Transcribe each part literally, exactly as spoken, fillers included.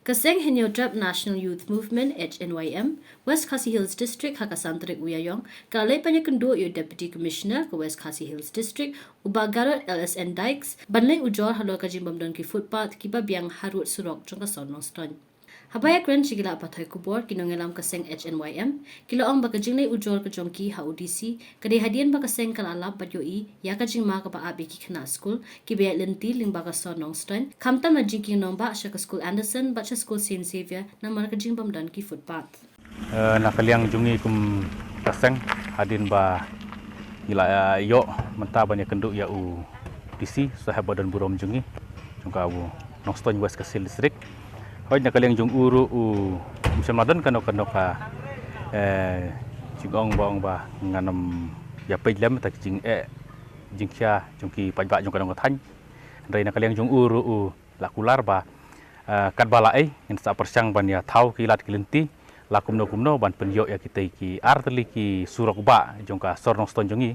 Ka seng Hynñiewtrep National Youth Movement, H N Y M, West Khasi Hills District ha ka san tarik u Ïaïong ka la leit ban ïakynduh ïa u Deputy Commissioner ka West Khasi Hills District, u Bah Garod L S N Dykes, ban leit ujor halor ka jingbymdon ki footpath kiba biang harud surok jong ka sor Nongstoiñ. Haba ïakren sha ki lad pathai khubor, ki nongïalam ka seng H N Y M ki la ong ba ka jingleit ujor ka jong ki ha u D C ka dei hadien ba ka seng ka la lap bad ïohi ïa ka jingma kaba ap ïa ki khynnah skul kiba ïaid lynti lyngba ka sor Nongstoiñ, khamtam na jingkieng nongbah sha ka skul Anderson bad sha skul Saint Xavier namar ka jingbymdon ki footpath. Eh, na ka liang jong ngi kum ka seng, hadien ba ngi la, eh, ïoh mynta ban ïakynduh ïa u D C saheb ba don burom jong ngi, jong ka u Nongstoiñ West Khasi Hills District. Hooid, na ka liang jong u ruh u, um shym la don kano kano ka, eh, jingong ba ong ba ngan ym ïa peit lem ïa ki jingeh jingkhia jong ki paidbah jong ka dong ka thaiñ. Hynrei na ka liang jong u ruh u la kular ba, eh, katba la ei, ngin sa pyrshang ban ïa thaw ki lad ki lynti la kumno kumno ban pynïoh ïa kitei ki artylli ki surok bah jong ka sor Nongstoiñ jong ngi,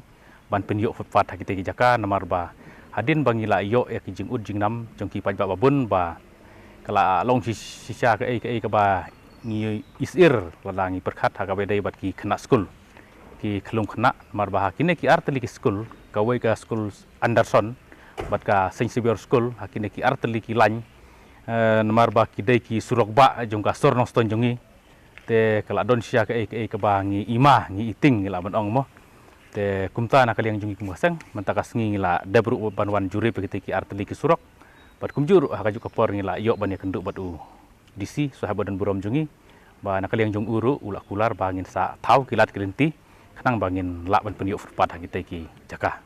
ban pynïoh footpath ha kitei ki jaka, namar ba hadien ba ngi la ïoh ïa ki jingud jingnam jong ki paidbah babun ba ka la long shi-, shisha kaei kaei kaba ngi isir lada ngi pyrkhat ha kaba ïadei bad ki khynnah skul, ki khyllung khynnah, namar ba ha kine ki artylli ki skul, kawei ka skul Anderson bad ka Saint Xavier School, ha kine ki artylli ki lain, eh, namar ba ki dei ki surok bah jong ka sor Nongstoiñ jong ngi. Te ka la don shisha kaei kaei kaba ngi i ma, ngi i tieng, ngi lah ban ong mo. Te kumta na ka liang jong ngi kum ka seng, mynta ka sngi ngi la dep ruh ban wan jurip ïa kitei ki artylli ki surok. Bad kumjuh ruh ha kajuh ka por ngi la ïoh ban ïakynduh bad u D C saheb ba don burom jong ngi, ba na ka liang jong u ruh u la kular ba ngin sa thaw ki lad ki lynti khnang ba ngin lah ban pynïoh footpath ha kitei ki jaka.